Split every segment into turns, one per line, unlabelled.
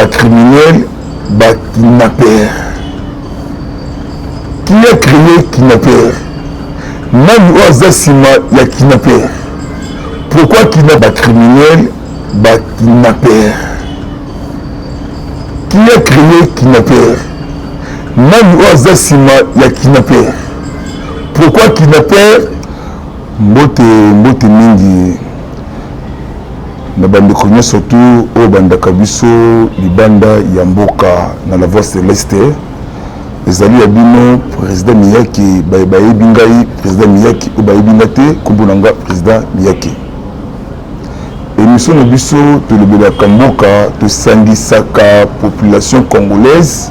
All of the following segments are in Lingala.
Ba criminels, ba kidnappeurs. Qui a créé kidnappeur? Nani oyo aza nsima ya kidnappeur? Pourquoi kidnap ba criminels, ba kidnappeurs? Qui a créé kidnappeur? Nani oyo aza nsima ya kidnappeur? Pourquoi kidnappeur? Mbote mbote mingi na bandeko nyonso tu oyo bandaka biso libanda ya mboka na la voix celeste. Ezali ya bino président Miyaki. Bayebi ngai président Miyaki, oyo bayebi nga te, nkombo na nga président Miyaki. Émission na biso, tolobelaka mboka, tosangisaka population congolaise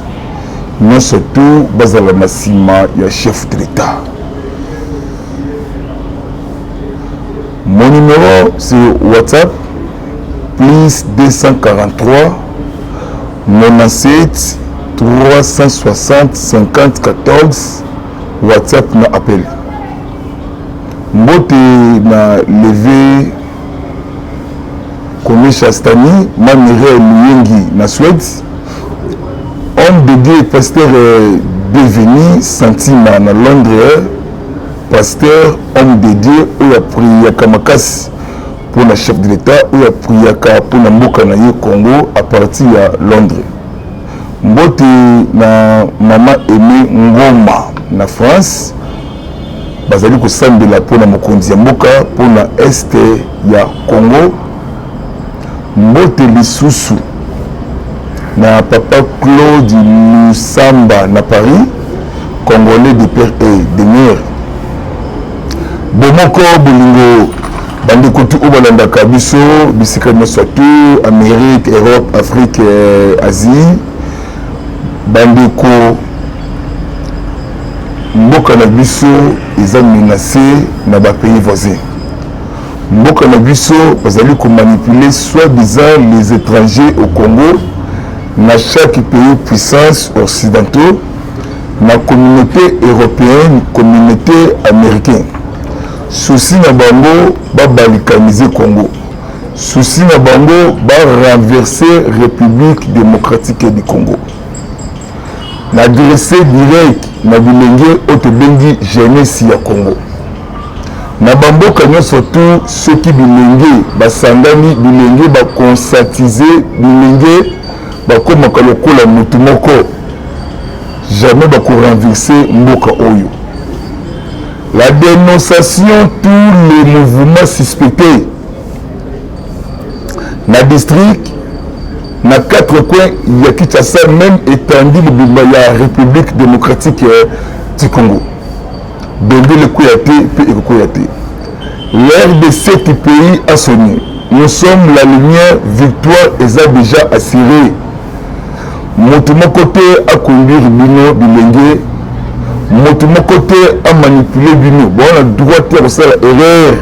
nyonso tu bazala na nsima ya chef de l'État. Mon numéro, c'est WhatsApp: +243 97 360 50 14, WhatsApp na appel. Mbote na leve Komisha Stani Mamire Luyengi na Suède, homme de Dieu, pasteur Deveni Santima na Londres, pasteur homme de Dieu oyo apriaka makasi mpona chef de l'État, oyo apriaka mpona mboka na ye Congo à partir ya Londres. Mbote na mama Aimé Ngoma na France, bazali kosambela mpona mokonzi ya mboka, mpona Est ya Congo. Mbote lisusu na papa Claude Lusamba na Paris, congolais de père et de mère. Bomoko, bolingo, bandeko tu oyo balandaka biso bisika nyonso tu, Amérique, Europe, Afrique, Asie, bandeko, mboka na biso eza menacé na bapays voisins. Mboka na biso bazali komanipuler soi-disant les étrangers au Congo, na chaque pays puissance occidentaux, na communauté européenne, communauté américaine. Souci na bango, babalkaniser Congo. Souci na bango, barenverser République démocratique du Congo. Na adresse direct na bilenge oyo tobengi jeunesse ya Congo na bamboka nyonso tu, soki bilenge basangani, bilenge baconscientiser, bilenge bakomaka lokola motu moko, jamais bakorenverser mboka oyo. La dénonciation, tous les mouvements suspectés na district, na quatre coins ya Kinshasa, même étendue mobimba ya République démocratique du Congo, bendele ekweya te mpe ekokwea te. L'heure de cet pays a sonné. Nous sommes la lumière, victoire eza déjà assurée. Moto moko te aconduire bino bilenge, moto moko te amanipuler bino. Bona droit te ya kosala erreur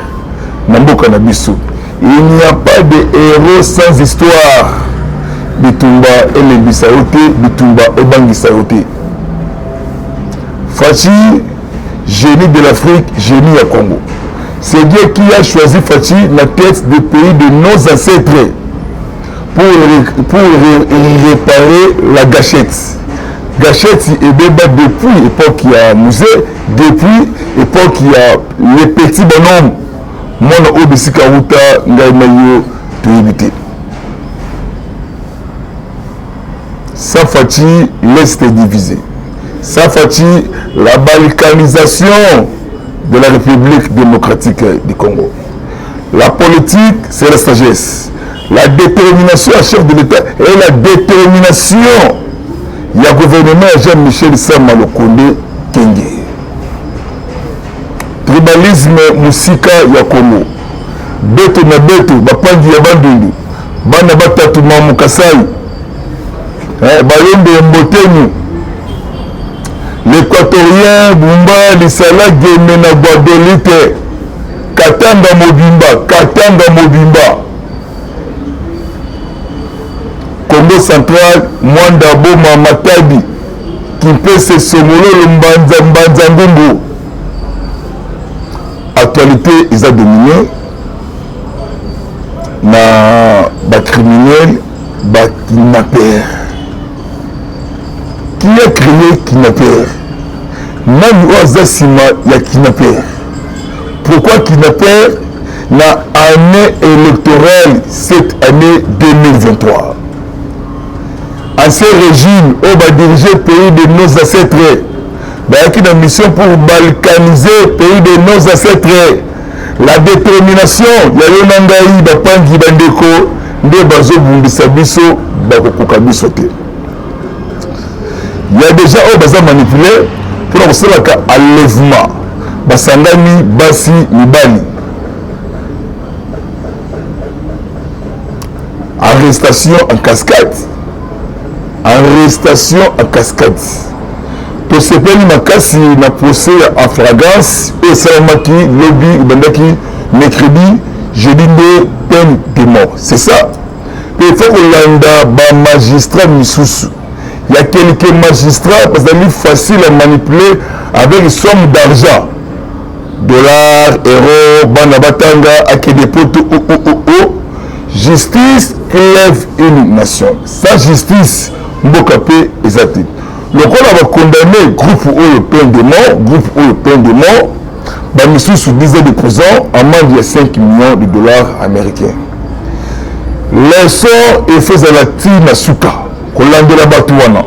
na mboka na biso. Il n'y a pas de héros sans histoire. Bitumba elembisa yo te, bitumba ebangisa yo te. Fatshi, génie de l'Afrique, génie ya Congo. C'est Dieu qui a choisi Fatshi na tête du pays de nos ancêtres pour réparer la gâchette. Gâchette ebeba depuis époque ya Mzee, depuis époque ya les petits bonhommes. Mwana oyo bisika wuta, ngai na yo toyebi te. Sans Fatshi, l'Est est divisé. Sans Fatshi, la balkanisation de la République démocratique du Congo. La politique, c'est la sagesse, la détermination à chef de l'État et la détermination ya gouvernement ya Jean-Michel Sama Lokonde Kenge. Tribalisme mosika ya Congo, beto na beto, bapangi ya Bandundu, bana batatu mamu Kasai, bayombe ya Mbotenu, l'équatorien, Bumba, Lisala, Geme na Guadolite, Katanga mobimba, Katanga mobimba, Congo central, Mwanda, Boma, Matadi, Kimpese, Somololo, Mbanza, Mbanza Ngungu. Actualité eza dominé na bacriminel. Ba kidnappeurs. Qui a créé kidnappeur? Nani oyo aza nsima ya kidnappeur? Pourquoi kidnappeur na année électorale cette année 2023? Ancien régime oyo badirige pays de nos ancêtres bayaki na mission pour balkaniser pays de nos ancêtres. La détermination ya yo na ngai bapangi bandeko nde bazobundisa biso, bakokoka biso te. Ya deja oyo baza manipule mpona kosalaka enlèvement, basangani basi mibali, arrestation en cascade, arrestation en cascade. Tosepeli makasi na procès ya en flagrance oyo esalamaki lobi, ebandaki mercredi, jeudi nde peine de mort. C'est ça. Mpe il faut kolanda bamagistrat misusu. Ya quelques magistrats bazali facile à manipuler avec somme d'argent, dollar, euro, bana batanga, akende poto o o o o. Justice élève une nation. Sans justice mboka mpe eza te. Lokola bakondamne groupe oyo peine de mort, groupe oyo peine de mort, bamisusu 10 ans de prison, amende ya 5 millions de dollars américains. Leçon efo ezala ti na suka kolandela bato wana,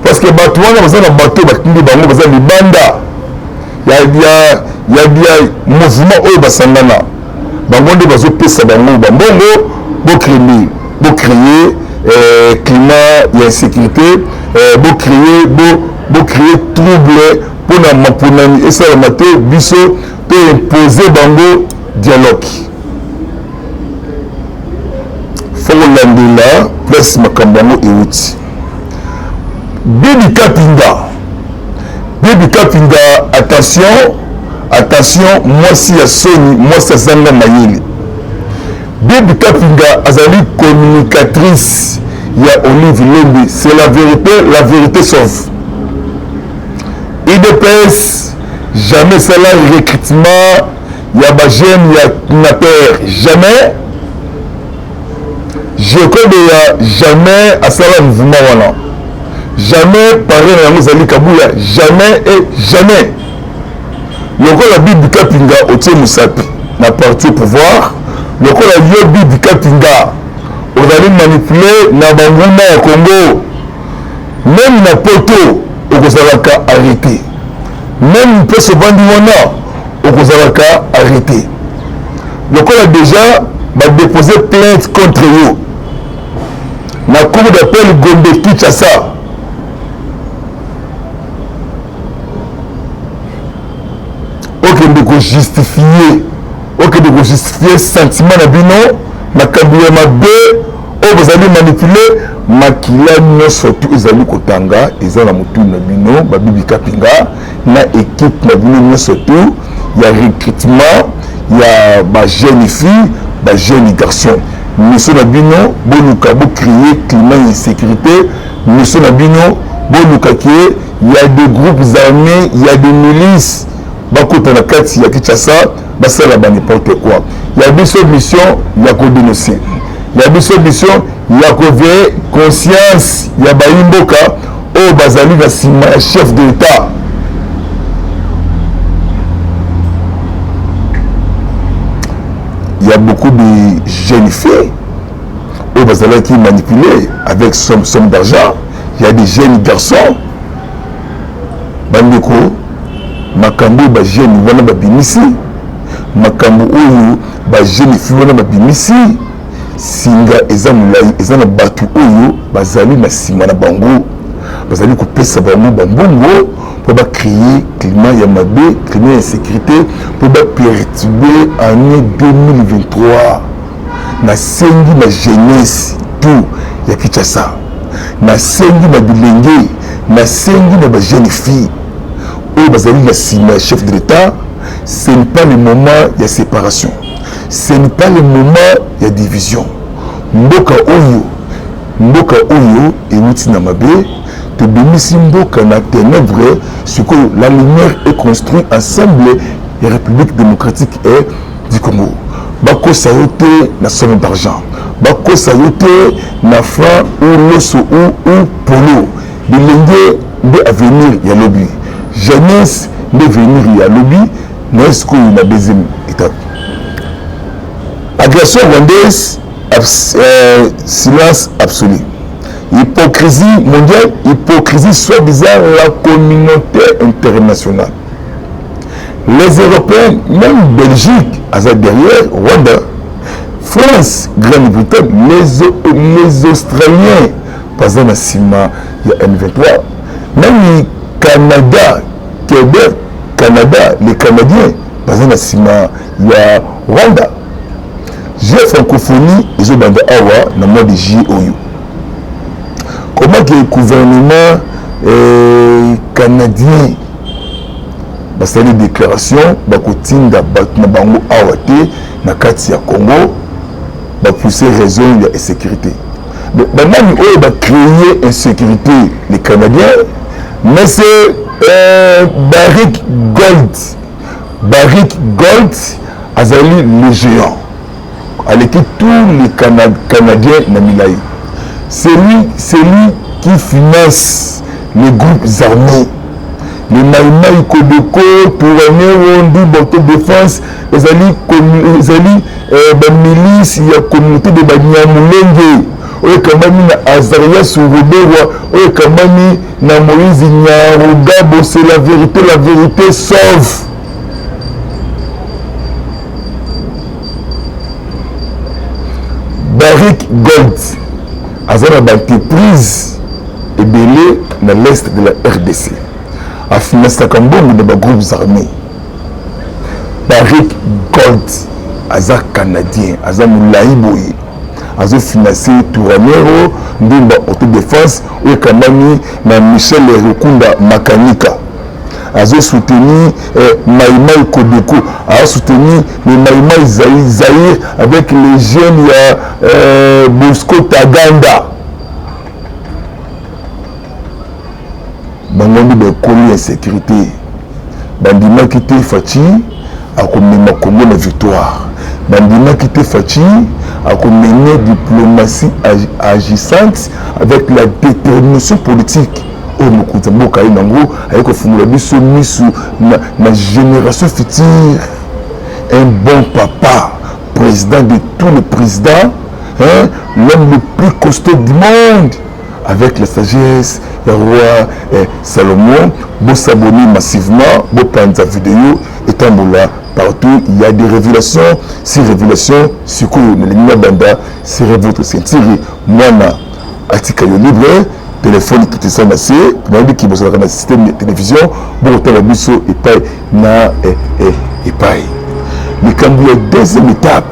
parce que bato wana baza na bato batindi bango, baza libanda ya, ya, ya, ya mouvement oyo basangana. Bango nde bazopesa bango bambongo, bocreme bocréer climat ya insécurité, bocréer bocréer trouble mpona maponami esalama te, biso to impose bango dialogue. Fo kolandela place makambo yango euti. Bibi Kapinga, Bibi Kapinga, attention, attention, mwasi ya soni, mwasi azanga mayele. Bibi Kapinga azali communicatrice ya Olive Lembe. C'est la vérité, la vérité sauve. UDPS jamais sala recrutement ya bajeune ya kidnappeur, jamais. Jekobeya jamais asala mouvement wana, jamais. Pare na yango ezali Kabuya, jamais et jamais. Lokola Bibi Kapinga otie mosapi na parti au pouvoir, lokola yo Bibi Kapinga ozali manipule na banguna ya Congo, meme na poto okozalaka arrêté, meme place ovandi wana okozalaka arrêté. Lokola déjà badépose plainte contre yo na cour d'appel Gombe Kinshasa, okende kojustifie, okende kojustifie sentiment na bino, makambo ya mabe oyo bozali manipule. Makila nyonso tu ezali kotanga eza na motu na bino, babibi Kapinga na équipe na bino nyonso tu ya recrutement ya bajeune fille, bajeune garçon. Mission na bino, boluka bocréer climat ya insécurité. Mission na bino, boluka ke ya des groupes armés, ya des milices bakota na kati ya Kinshasa, basala ba n'importe quoi. Ya biso mission ya kodénoncer, ya biso mission ya koveiller conscience ya bayimboka oyo bazali na nsima ya chef de l'État. Il y a beaucoup de jeunes filles oyo bazalaki manipulés avec somme d'argent. Il y a des jeunes garçons. Bandeko, makambo oyo bajeune wana babimisi, makambo oyo bajeune fille wana babimisi, singa eza molai, eza na bato oyo bazali na nsima na bango, bazali kopesa bango bambongo mpo bacréer climat ya mabe, climat ya insécurité, mpo baperturbe année 2023. Nasengi na jeunesse tout ya Kinshasa, nasengi na bilenge, nasengi na bajeune fille oyo bazali na nsima ya chef de l'État, ce n'est pas le moment ya séparation, ce n'est pas le moment ya division. Mboka oyo, mboka oyo euti na mabe, tobimisi mboka na ténèbre. Sikoyo la lumière est construite ensemble ya République démocratique et du Congo. Bakosa yo te na somme d'argent, bakosa yo te na franc ou loso ou polo. Bilenge nde avenir ya lobi, jeunesse nde avenir ya lobi. Na ye sikoyo na deuxième étape, agression rwandaise, silence absolu, hypocrisie mondiale, hypocrisie soi-disant la communauté internationale, les Européens, même Belgique aza derrière Rwanda, France, Grande-Bretagne, les Australiens baza na nsima ya M23, même Canada, Québec, Canada, les Canadiens baza na nsima ya Rwanda. Jeux francophonie ezobanda awa na mois de juillet oyo. Comment que gouvernement canadien basali déclaration, bakotinda bato na bango awa te na kati ya Congo, bapousse raison ya insécurité? Banani oyo bacréer insécurité? Les Canadiens. Mais c'est Barrick Gold. Barrick Gold azali le géant, aleki tous les Canadiens na milai. C'est lui qui finance les groupes armés, les Maïmaï Kodeko, Twirwaneho, Ndumba Autodéfense. Ezali bamilice ya communauté de Banyamulenge oyo ekambami na Azarias Ruberwa, oyo ekambami na Moïse Nyarugabo. C'est la vérité, la vérité sauve. Barrick Gold aza na baentreprise ebele na l'est de la RDC, afinansaka mbongo na bagroupes armés. Barrick Gold aza canadien, aza molai boye, azofinanse Twirwaneho, Ndumba Autodéfense oyo ekambami na Michel Rukunda Makanika, azosoutenir Maïmaï Kodeko, azosoutenir le Maïmaï Zaïre avec les jeunes ya Bosco Ntaganda. Bango nde baekoli insécurité. Bandimaki te Fatshi akomema Congo na victoire, bandimaki te Fatshi akomene diplomatie agissante avec la détermination politique oyo mokonzi ya mboka ye nango aye kofungola biso misu na génération future. Un bon papa, président de tous les présidents, hein, l'homme le plus costaud du monde avec la sagesse ya roi Salomon. Bosabonner massivement, bopanza vidéo etambola partout. Il y a des révélations sur révélation. Sikoyo nalingi nabanda. Serrez votre ceinture, mwana atika yo libre. Telefone kitisa na se, nayebiki bozalaka na système ya télévision, bokotala biso epai na epai. Likambo ya deuxième étape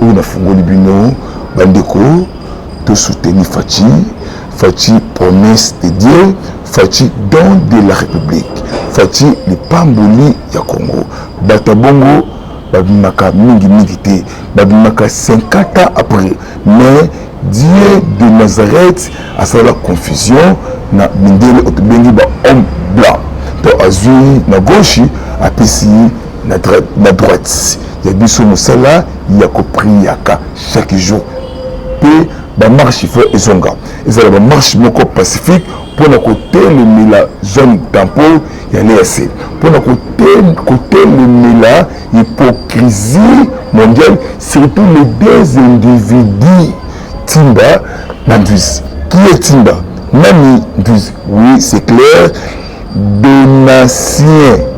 oyo nafungoli bino, bandeko, tosoutenir Fatshi. Fatshi, promesse de Dieu. Fatshi, don de la République. Fatshi, lipamboli ya Congo. Bato ya bongo babimaka mingimingi te, babimaka 50 ans après. Mais Dieu de Nazareth asala confusion na mindele oyo tobengi bahomme blanc. To azwi na gauche, apesi na droite. Ya biso mosala ya kopriaka chaque jour, mpe bamarche fo ezonga, ezala bamarche moko pacifique mpona kotelemela zone tampon ya l'EAC, mpona kotelemela hypocrisie mondiale, surtout les deux individus, Timba na Ndwizi. Qui est Timba? Nani Ndwizi? Oui, c'est clair. Donatien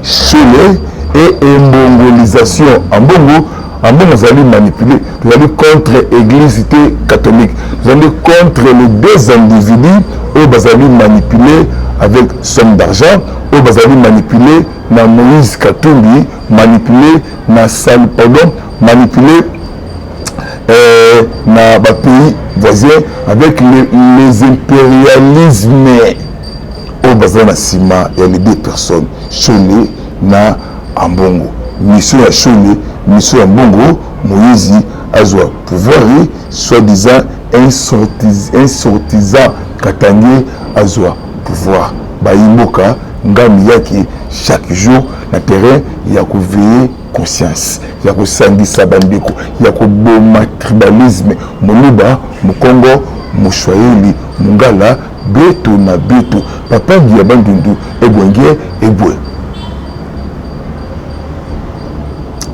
Nshole et embongolisation Ambongo. Ambongo azali manipulé. Tozali contre église te catholique, tozali contre les deux individus oyo bazali manipulé avec somme d'argent, oyo bazali manipulé na Moïse Katumbi, manipulé na sal, pardon, manipulé na bapays voisins avec les impérialismes oyo baza na nsima ya les deux personnes, Nshole na Ambongo. Mission ya Nshole, mission ya Mbongo, Moïse azwa pouvoir, soi-disant un sortisant katangais azwa pouvoir. Bayimboka, ngami yaki chaque jour na terrain ya koveiller. conscience ya kosangisa bandeko, ya koboma tribalisme, moluba, mokongo, moswahili, mongala, beto na beto, papangi ya Bandundu, ebwenge ebwe.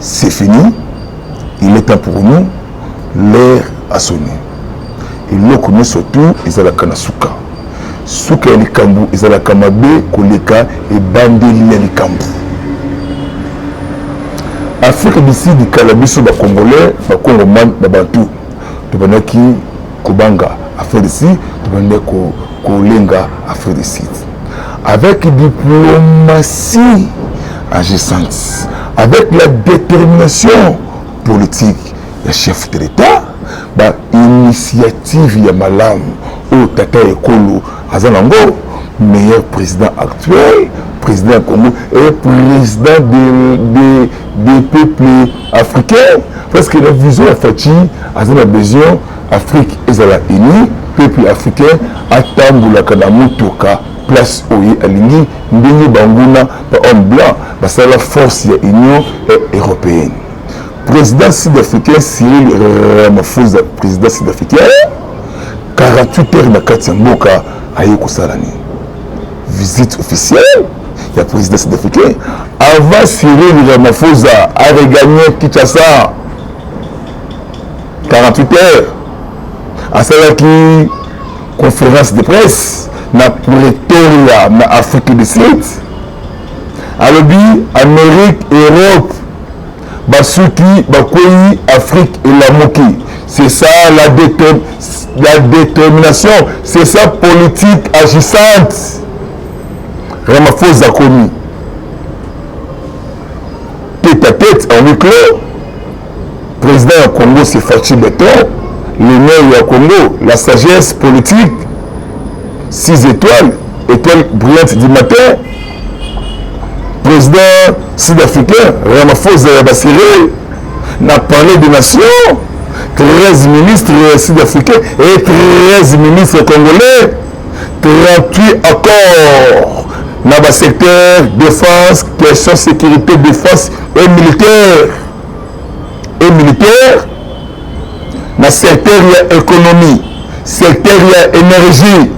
C'est fini, il est temps pour nous, l'heure a sonné. Eloko nyonso tu ezalaka na suka. Suka ya likambo ezalaka mabe koleka ebandeli ya likambo. Afrique du Sud kala, biso bacongolais, bakongomani, babantu, tobandaki kobanga Afrique du Sud, tobandaki kolenga Afrique du Sud. Avec diplomatie agissante, avec la détermination politique ya chef de l'État, bainitiative ya malamu oyo tata ekolo aza nango, meilleur président actuel, président ya Congo et président des peuples africains, parce que la vision ya Fatshi, aza na besoin Afrique ezala unie, peuple africain atambolaka na motuka place oyo alingi, ndenge banguna ba homme blanc basala force ya Union européenne. Président sud-africain Cyril Ramaphosa, président sud-africain, 48 heures na kati ya mboka, aye kosala nini? Visite officielle ya président sud-africain. Avant Cyril Ramaphosa aregagné Kinshasa, 48 heures, asalaki conférence de presse na Pretoria, na Afrique du Sud. Alobi Amérique, Europe basuki, bakwei, Afrique elamuki. C'est ça la détermination, c'est ça politique agissante. Ramaphosa akomi tête à tête en huis clos. Président ya Congo, c'est Fatshi Béton, l'honneur ya Congo, la sagesse politique, six étoiles, étoile brillante du matin. Président sud-africain Ramaphosa ya Basiré na Palais des Nations, 13 ministres sud-africains et 13 ministres congolais, 38 accords na basecteur défense, question sécurité, défense et militaire, na secteur ya économie, secteur ya énergie,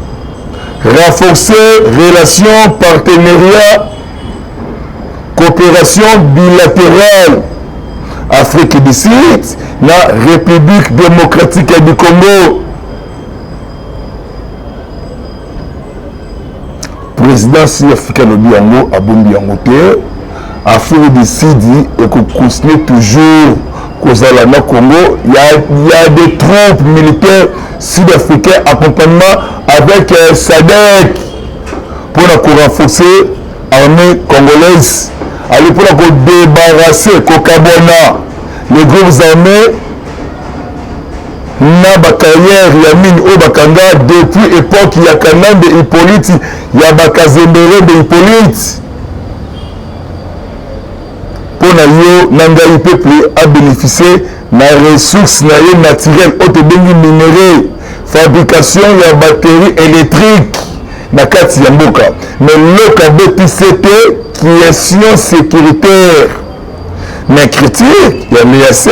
renforcer relation, partenariat, coopération bilatérale Afrique du Sud na République démocratique du Congo. Président sud-africain alobi yango, abombi yango te. Afrique du Sud ekocontinue toujours kozala na Congo. Ya des troupes militaires sud-africains, accompagnement avec SADC, mpona korenforcer armée congolaise, ali mpona kodébarrasser, kokabwana les groupes armés na bacarrière ya mine oyo bakanga depuis époque ya Kanambe Hippolyte, ya Bakazemberembe Hippolyte. Mpo na yo na ngai, peuple abénéficie na ressource na ye naturelle oyo tobengi minerai, fabrication ya batterie électrique na kati ya mboka. Mais loka abetisi te question sécuritaire na critique ya l'EAC.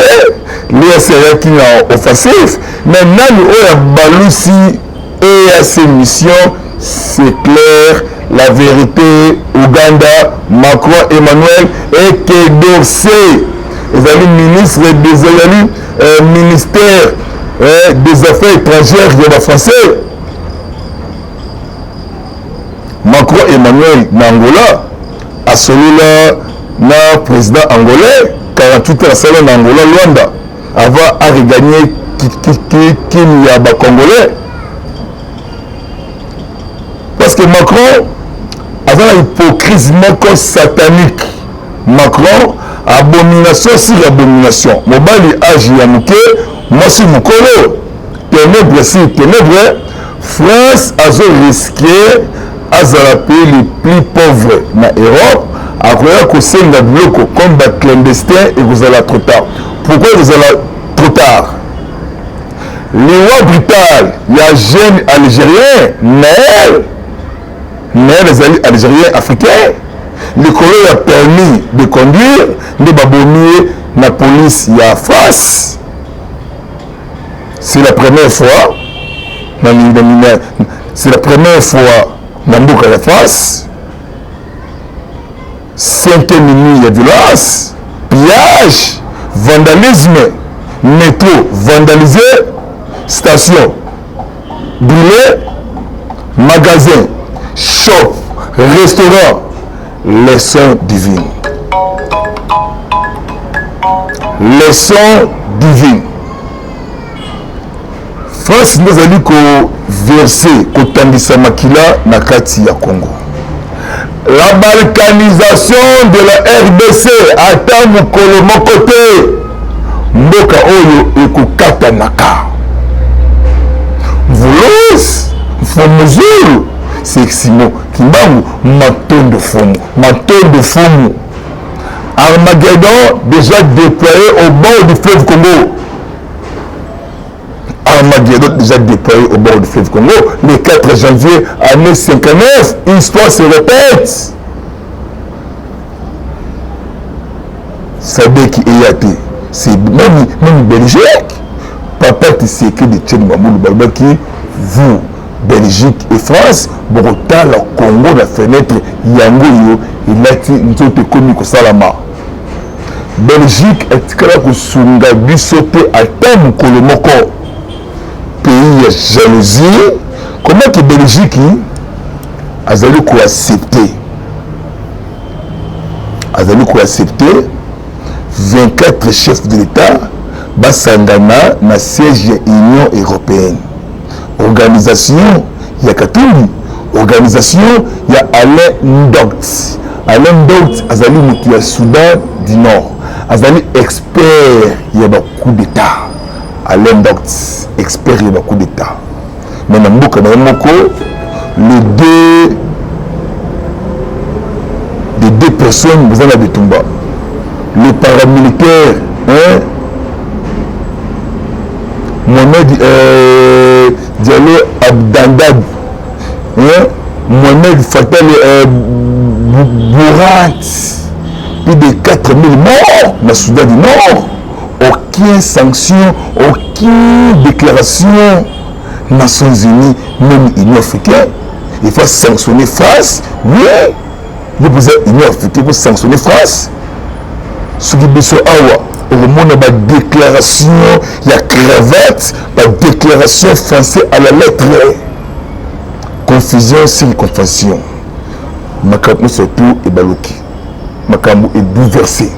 L'EAC ayaki na offensif, mais nani oyo abalusi EAC mission? C'est clair, la vérité, Ouganda, Macron Emmanuel et Quai d'Orsay ezali ministre des ezali ministère des Affaires étrangères ya bafrançais. Macron Emmanuel na Angola, asolola na président angolais. 48 heures asala na Angola, Luanda, avant aregagner kini ya bacongolais, parce que Macron aza na hypocrisie moko satanique. Macron, abomination sur abomination. Mobali age ya moke, mwasi mokolo, ténèbre sur ténèbre. France azorisquer azala pays le plus pauvre na Europe. Akoya kosenga biloko comme baclandestin, ekozala trop tard. Pourquoi ekozala trop tard? Liwa brutal ya jeune algérien Nahel. Nahel ezali algérien africain. Likolo ya permis de conduire nde babomi ye na police ya France. C'est la première fois na c'est la première fois na mboka ya France. Cinquième minuit ya violence, pillage, vandalisme, métro vandalisé, station brûlée, magasin, shop, restaurant, leçon divine. Leçon divine. France nde ezali ko verser, kotangisa makila na kati ya Congo. La balkanisation de la RDC ata mokolo moko te mboka oyo ekokatanaka. Mvulus, Mfumu Zulu, c'est Simon Kimbangu, Matondo Fumu, Matondo Fumu. Armageddon déjà déployé au bord du fleuve Congo. Armageddon déjà déployé au bord du fleuve Congo le 4 janvier année 59, histoire se répète. Sadeki eya te, c'est même, même Belgique. Papa Tshisekedi Etienne Mamulu balobaki vous Belgique et France bokotala Congo na fenêtre yango oyo elati nzoto ekomi kosalama. Belgique etikala kosunga biso te ata mokolo moko. Pays ya jalousie. Comment que Belgique azali ko accepter azali ko accepter 24 chefs de l'État basangana na siège ya Union européenne, organisation ya Katumbi, organisation ya Alain Ndogt. Alain Ndogt azali moto ya Soudan du Nord, azali expert ya ba coup d'état. Alain Ndogt, expert ya ba coup d'état, mais na mboka na ye moko les deux de deux personnes baza na bitumba, le paramilitaire hein, Mohamed Diallo Abdandad hein, Mohamed Fatal Bourat, plus de 4000 morts na Soudan du Nord, aucune sanction, aucune déclaration Nations Unies, même Union africaine. Il faut sanctionner France, oui, il faut Union africaine pour sanctionner France. Soki biso awa okomona ba déclaration ya cravate, ba déclaration français à la lettre, confusion sur confusion, makambo surtout ebaluki, makambo ebouleverse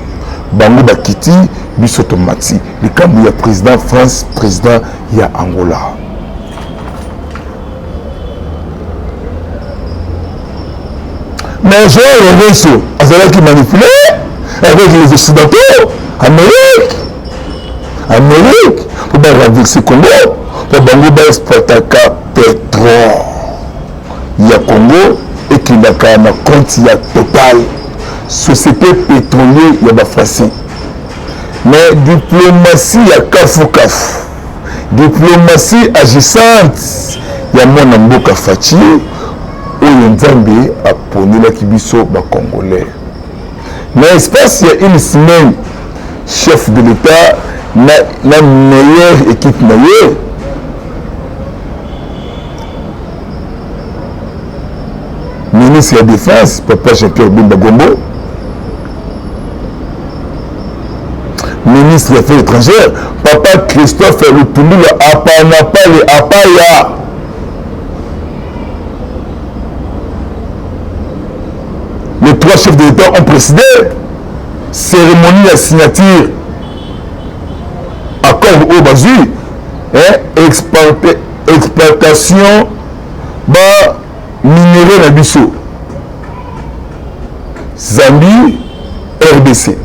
bango, bakiti biso tomati. Likambo ya président France, président ya Angola, mais Joao Lourenço azalaki manipulé avec les Occidentaux, Amérique, Amérique, mpo barenverse Congo, mpo bango baexploitaka pétrole ya Congo ekendaka na compte ya Total, société pétrolier ya bafrançais. Mais diplomatie ya kafukafu, diplomatie agissante ya mwana mboka Fatshi oyo Nzambe aponelaki biso bacongolais, na espace ya une semaine, chef de l'État na meilleure équipe na ye, ministre ya défense papa Jean-Pierre Bemba Gombo, ministre des Affaires étrangères papa Christophe Lutundula Apanapale Apaya, les trois chefs de l'État ont présidé cérémonie ya signature accord oyo bazwi, exploitation ba minerai na biso Zambie, RDC,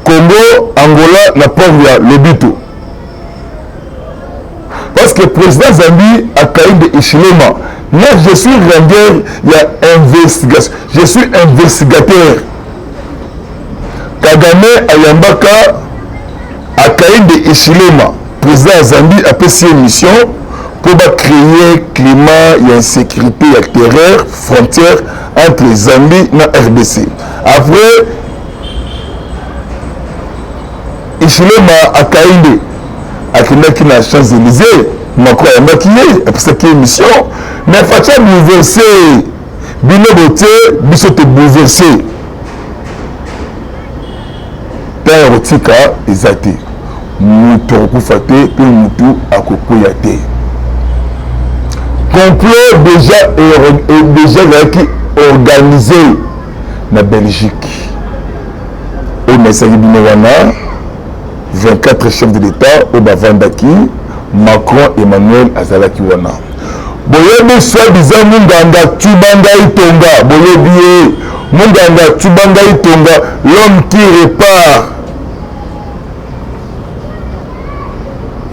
Congo, Angola na port ya Lobito, parce que président Zambie Hakainde Hichilema, moi je suis ranger ya investigation, je suis investigateur. Kagame ayambaka Hakainde Hichilema, président ya Zambie, apesi ye mission. mpo bacreye climat ya insécurité, ya terreur, frontière entre Zambie na RDC. Après Hichilema Hakainde akendaki na Champs-Élysées, Macron ayambaki ye, apesaki ye mission, mais Fatshi abouleverse bino, botie biso tobouleverse. Ntango ya kotika eza te, moto akokufa te mpe motu akokweya te. Complot déjà ezalaki organisé na Belgique. Oyo naesaki bino wana, 24 chefs de l'État oyo bavandaki, Macron Emmanuel azalaki wana. Boyebi soi-disant munganga Tubanga Itonga, boyebi ye, munganga Tubanga Itonga, l'homme qui répare,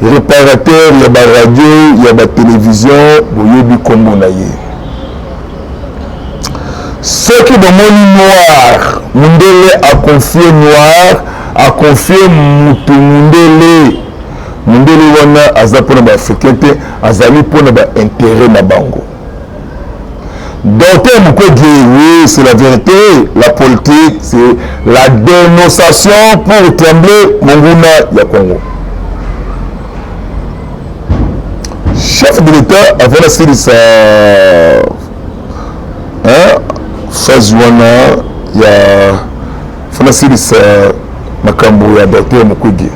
réparateur ya baradio, ya batelevizio, boyebi nkombo na ye. Soki bomoni noir, mundele aconfie noir, aconfie mutu mundele. Mundele wana aza mpona baafricain te, azali mpona baintérêt na bango. Docteur Mukwege, oui, c'est la vérité. La politique, c'est la dénonciation pour trembler monguna ya Congo. Chef de l'État avant nasilisa, hein, phase wana ya fo nasilisa makambo ya docteur Mukwege.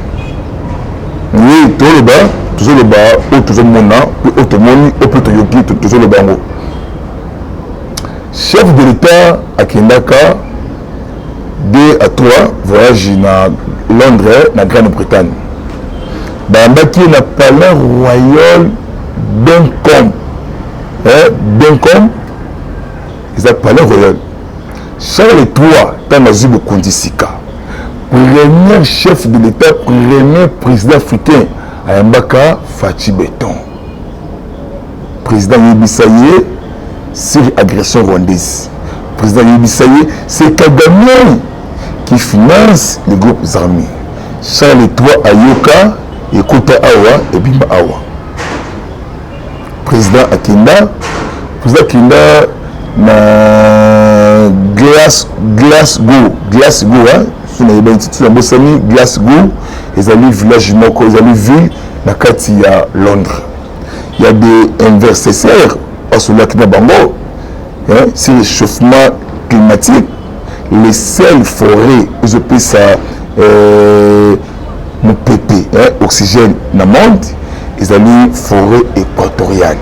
Oui, toloba, tozoloba oyo tozomona, mpe oyo tomoni, oyo mpe toyoki, tozoloba yango. Chef de l'État akendaka 2 à 3 voyage na Londres, na Grande-Bretagne. Bayambaki ye na palais royal Buckingham, eh, Buckingham eza palais royal. Charles III, ntango azwi bokonzi sika, premier chef de l'État, premier président africain ayambaka Fatshi Béton. Président ayebisa ye sur agression rwandaise. Président ayebisa ye: c'est Kagame qui finance les groupes armés. Charles III ayoka, ekota awa, ebima awa. Président akenda, président akenda na Glasgow, Glasgow, hein? So nayeba nti nabosani. Glasgow ezali village moko, ezali ville na kati ya Londres. Ya des investisseurs basololaki na bango, hein, sur réchauffement climatique. Les seules forêts ezopesa mopepe, hein, oxygène na monde, ezali forêt équatoriale.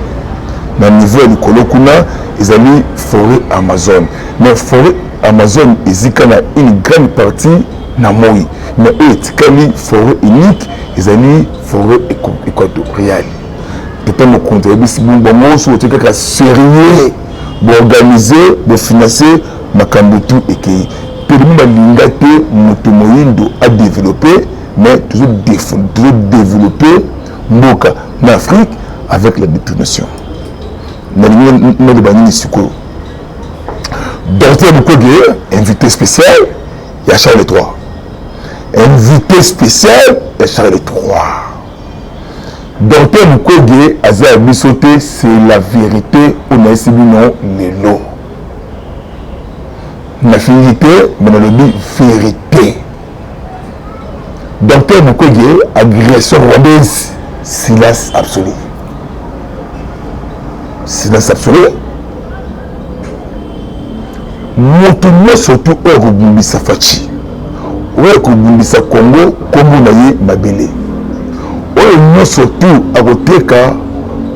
Na niveau ya likolo kuna ezali forêt Amazone, mais forêt Amazone ezika na une grande partie na moi, mais oyo etikali forêt unique ezali forêt équatoriale. Tata mokonzi ayebisi bango: soki otie kaka sérieux, boorganize, bofinance, makambo tu ekei. Pelemi balinga te moto moyindo adéveloppe, mais tozodéveloppe mboka na Afrique avec la détournation. Nalingi naloba nini sikoyo? Docteur Mukwege, invité spécial ya Charles III, invité spécial ya Charles III. Docteur Mukwege aza ya biso te, c'est la vérité oyo nayesi bino lelo. Nafingi te, me nalobi vérité. Docteur Mukwege, agression rwandaise, silence absolu, silence absolu. Moto nyonso tu oyo akobundisa Fatshi, oyo akobundisa Congo, nkombo na ye mabele. Oyo nyonso tu akoteka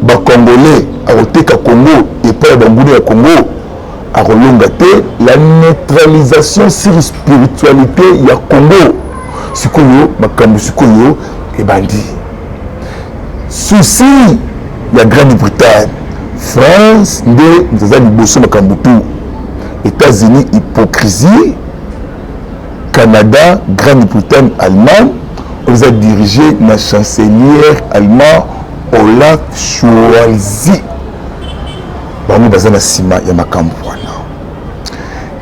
bacongolais, akoteka Congo epai ya banguna ya Congo, akolonga te. La neutralisation sur spiritualité ya Congo. Sikoyo makambo sikoyo ebandi. Souci ya Grande-Bretagne, France nde moto aza liboso makambo tu. États-Unis, hypocrisie. Canada, Grande-Bretagne, Allemagne, oyo eza dirigé na chancelière allemand Olaf Scholz, bango baza na nsima ya makambo wana.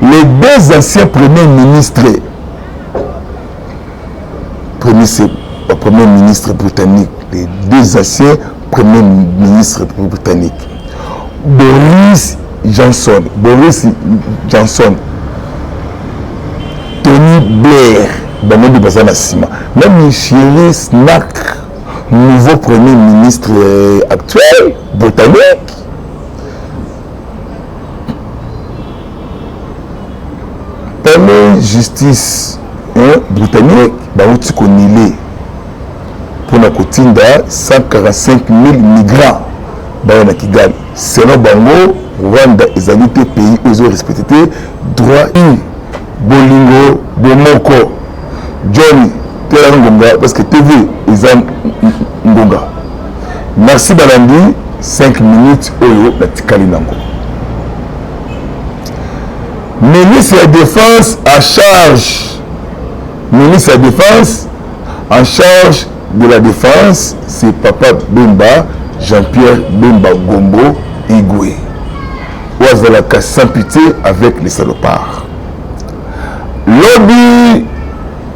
Les deux anciens premiers ministres, premier, c'est le premier ministre britannique, les deux anciens Premier ministre britannique Boris Johnson, Boris Johnson, Tony Blair, bango nde baza na nsima. Même Chéri Snack, nouveau premier ministre euh, actuel britannique, palais justice hein, britannique bauti konile mpo na kotinda 145 000 migrants baya na Kigali. Selon bango, Rwanda ezali te pays oyo ezo respecte te droit i bolingo bomoko. John tela ngonga parce que TV eza ngonga. Merci balandi 5 minutes oyo natikali nango. Ministre ya Défense à charge ministre ya Défense En charge de la défense, c'est Papa Bemba, Jean-Pierre Bemba Gombo Igwe. Oyo azalaka sans pitié avec les salopards. Lobi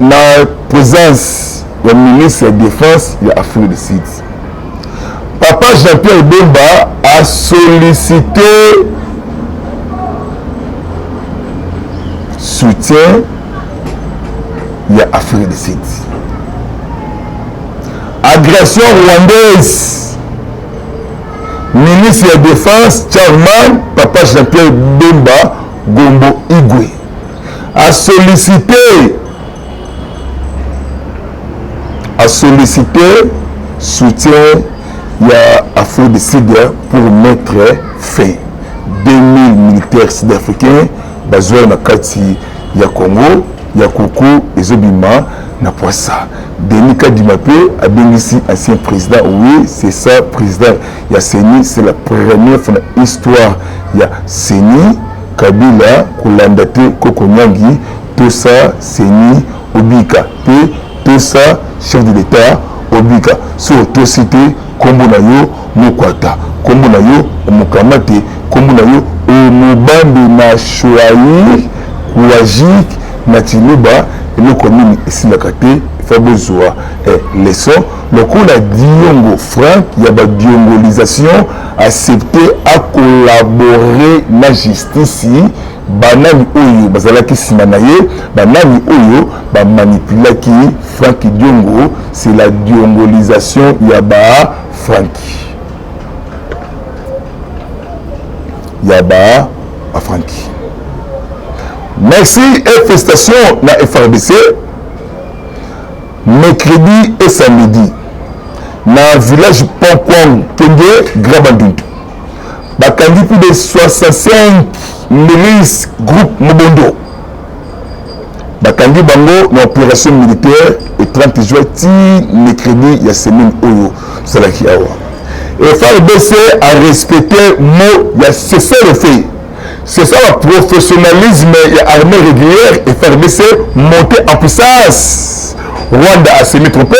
na présence ya ministre ya défense ya Afrique du Sud. Papa Jean-Pierre Bemba a sollicité soutien ya Afrique du Sud. Agression rwandaise. Ministre ya Défense Chairman Papa Jean-Pierre Bemba Gombo Igwe a sollicité a sollicité soutien ya Afrique du Sud pour mettre fin 2000 militaires sud-africains bazwa na kati ya Congo ya kuku ezobima na pwasa. Denis Kadima pe abengisi ancien président, oui c'est ça président ya CENI, c'est la première fois na histoire ya CENI Kabila kolanda te koko nyangi tosa CENI obika pe tosa chef de l'État obika so otosi te kombo na yo mokwata kombo na yo omokamate kombo na yo omobambe na shwahili kuajik na tshiluba eloko nini esilaka te fa bozwa eh, leçon lokola diongo frank ya badiongolisation accepte akolabore na justice banani oyo bazalaki nsima na ye banani oyo bamanipulaki frank diongo c'est la diongolisation ya ba frank ya ba afranki merci et félicitations na FRDC mercredi et samedi na village Ponkwang Kenge Grand Bandundu bakangi plus de 65 milices groupe Mobondo bakangi bango na opération militaire et 30 juin ti mercredi ya semaine oyo tozalaki awa FRDC a respecté mot ya cessez-le-feu. C'est ça le professionnalisme ya armée régulière et FRDC monté en puissance. Rwanda a semé trompé.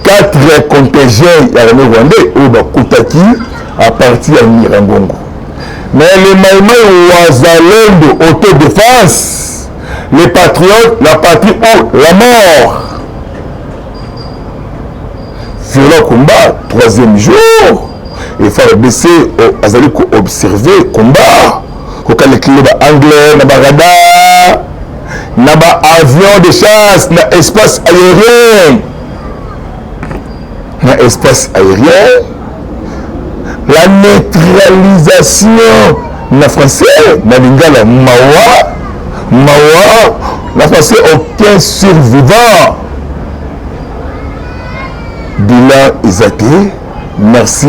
Quatre contingents ya armée rwandais oyo bakotaki à partir ya Nirangongo. Mais les Maïmaï Wazalendo autodéfense, les patriotes, la patrie ou la mort. Violent combat, troisième jour, FARDC azali ko observer combat, kokalekile ba anglais na ba radar, na ba avion de chasse na espace aérien, na espace aérien, la neutralisation na français, na lingala mawa, mawa, na français aucun survivant. Bilan eza te. Merci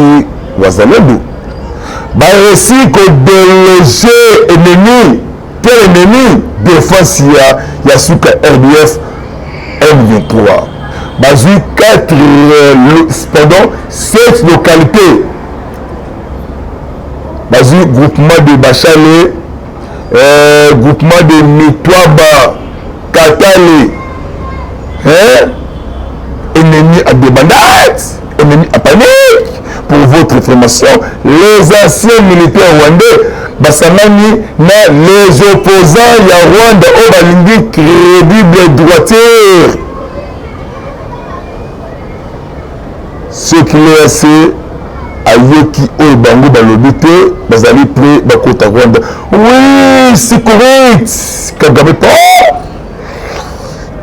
Wazalendo. Ba réussi ko déloger ennemi, quel ennemi? Défense ya ya suka RDF M23. Bazui 4 pardon, 7 localités. Bazui groupement de Bachale, euh, groupement de Mitwaba, Katale, hein? Ennemi à débandade, ennemi à panique. Pour votre information, les anciens militaires rwandais basangani na les opposants ya Rwanda oyo balingi crédible droitière. Soki l'EAC ayoki oyo bango balobi te, bazali prêt bakota Rwanda. Oui, c'est correct. Kagame pas.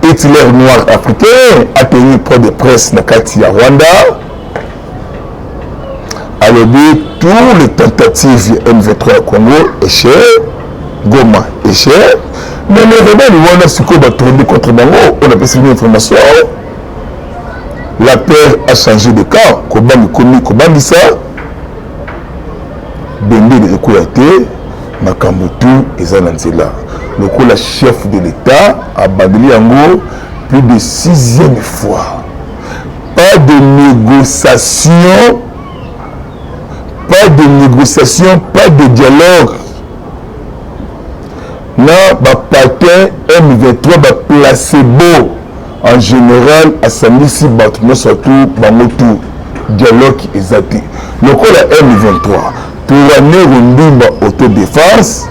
Hitler noir africain a tenu point de presse na kati ya Rwanda. Alobi tous les tentatives ya M23 ya Congo échec, Goma échec. Mais les rebelles wana sikoyo batourne contre bango, on apesi bino information. La peur a changé de camp, kobanga ekomi kobangisa, bendele ekweya te, makambo tout eza na nzela. Lokola chef de l'État abandeli yango plus de sixième fois. Pas de négociation, pas de négociation, pas de dialogue. Na ba patin M23 ba placebo en général asangisi bato nyonso tu bango tu dialogue eza te. Lokola M23 Touranero Ndimba autodéfense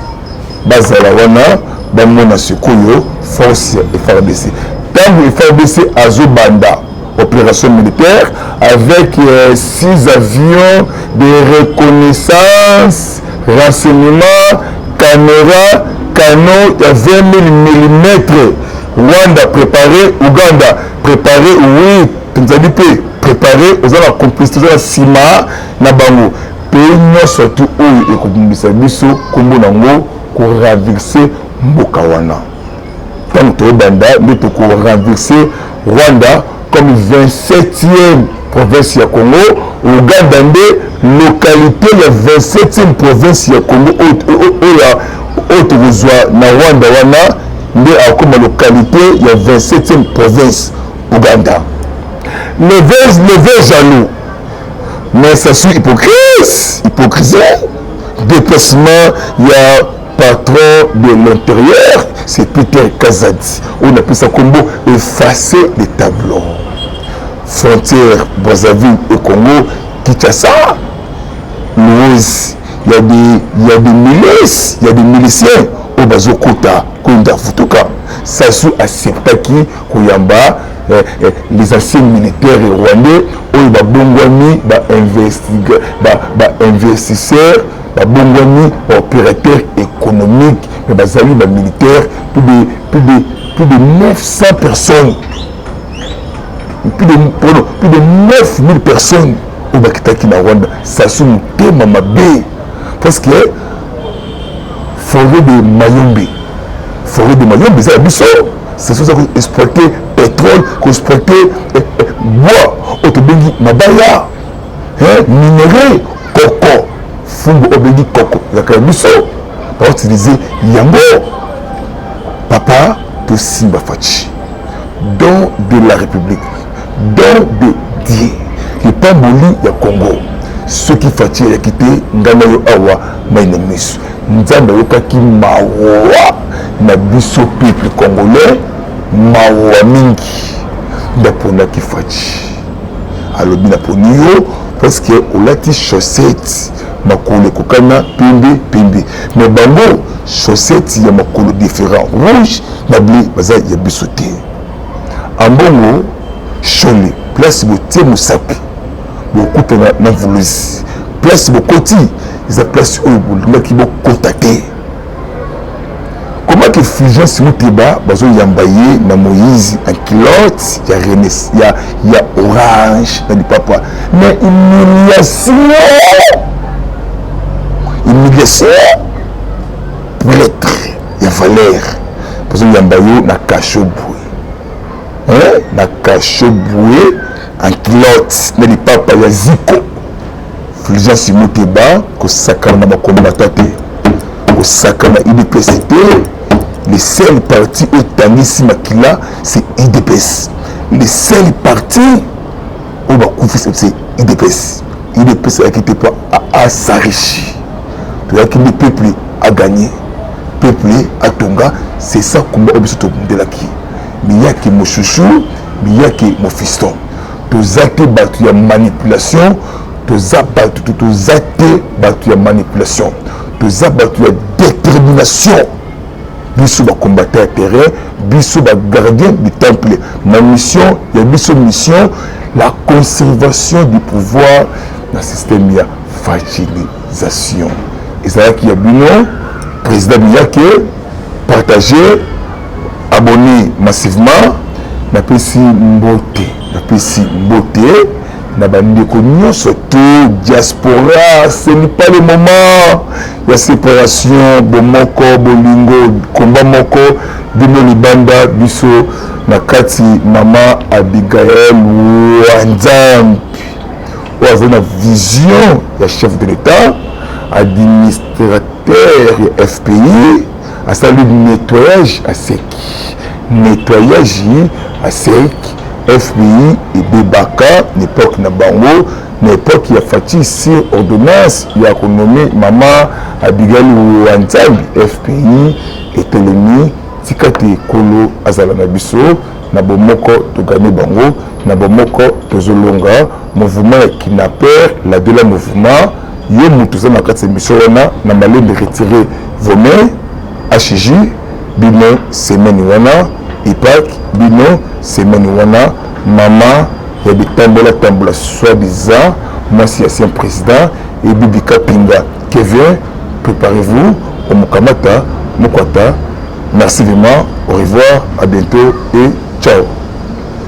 bazala wana bamona sikoyo force ya FARDC. Ntango FARDC azobanda opération militaire avec 6 avions de reconnaissance, renseignement, caméra, canon ya 20 000 mm. Rwanda préparé, Ouganda préparé, oui, Tanzanie mpe préparé, oza na complicité, oza na nsima na bango. Pays nyonso tu oyo ekobimisa biso nkombo nango korenverse mboka wana. Ntango toyobanda nde tokorenverse Rwanda comme 27e province ya Congo. Uganda nde localité ya 27e province ya Congo oyo tokozwa na Rwanda wana nde akoma localité ya 27e province Uganda. Les vrais jaloux, mais ça suit hypocrite, hypocrisie, déplacement ya patron de l'intérieur, c'est Peter Kazadi. On appelle ça combo effacer les tableaux. Frontière Brazzaville et Congo, Kinshasa, Louise, il y a des milices, il y a des miliciens au Bazokota, Kunda Futuka. Sassou acceptaki Koyamba les anciens militaires rwandais oyo babongwami ba investisseurs, babongwami ba opérateur économique, mais bazali ba militaire, plus de 900 personnes, pardon, plus de 9000 personnes oyo bakitaki na Rwanda. Sassou motema mabe, parce que forêt de Mayombe, forêt de Mayombe eza ya biso. Sassou eza koexploite pétrole, koexploite bois oyo tobengi mabaya, minerai, koko, fumbu oyo obengi koko ezalaka ya biso, bautilize yango. Papa, tosimba Fatshi, don de la République, don de Dieu, lipamboli ya Congo. Soki Fatshi ayaki te, ngai na yo awa mai na miso. Nzambe ayokaki mawa na biso peuple congolais, mawa mingi, nde aponaki Fatshi. Alobi naponi yo parce que olati chaussette makolo ekokana pembe pembe, mais bango chaussette ya makolo différent, rouge na bleu, baza ya biso te. Ambongo Shole, place botie mosapi bokutana na mvuluzi, place bokoti eza place oyo bolingaki bokota te. Comment que Fulgence Muteba bazoyamba ye na Moïse en culotte ya Renes, ya orange na lipapa? Mais humiliation, humiliation, prêtre ya valeur bazoyamba yo na cachot boye, na cachot boye, en culotte na lipapa ya ziko. Fulgence Muteba, kosakana na bakombata te, kosakana UDPS te. Le seul parti oyo etangisi makila, c'est UDPS. Le seul parti oyo bakufi, c'est UDPS. UDPS ayaki te mpo as'enrichir, toyaki nde peuple agagné, peuple atonga. C'est ça komba oyo biso tobundelaki. Miyaki mosusu, miyaki mofiston, toza te bato ya manipulation, toza bato, toza te bato ya manipulation, toza bato ya détermination. Biso bacombattant ya terrain, biso bagardien du temple, na mission ya biso, mission la conservation du pouvoir na système ya facilisation. Ezalaki ya bino président Miyake, partagez, abonnez massivement. Napesi mbote, napesi mbote na bandeko nyonso to diaspora. Ce n'est pas le moment ya séparation. Bomoko, bolingo, komba moko, bino libanda, biso na kati. Mama Abigael Wanzambi oyo aza na vision ya chef de l'État, administrateur ya FPI, asali nettoyage à sec, nettoyage à sec. FPI ebebaka na époque na bango, na époque ya Fatshi. Sur ordonnance ya konommer mama Abigail Wanzambi, FPI etelemi. Tika te ekolo azala na biso na bomoko, togagner bango na bomoko, tozolonga mouvement ya kidnapper la de la mouvement. Yo moto oza na kati ya émission wana na malembe, retire vos mains. HJ bino semaine wana, ipak bino semaine wana, mama ya bitambola tambola, soi-disant mwasi ya ancien président ebibika pinga Kevin, préparez-vous omokamata mokwata. Merci vraiment, au revoir, à bientôt et ciao.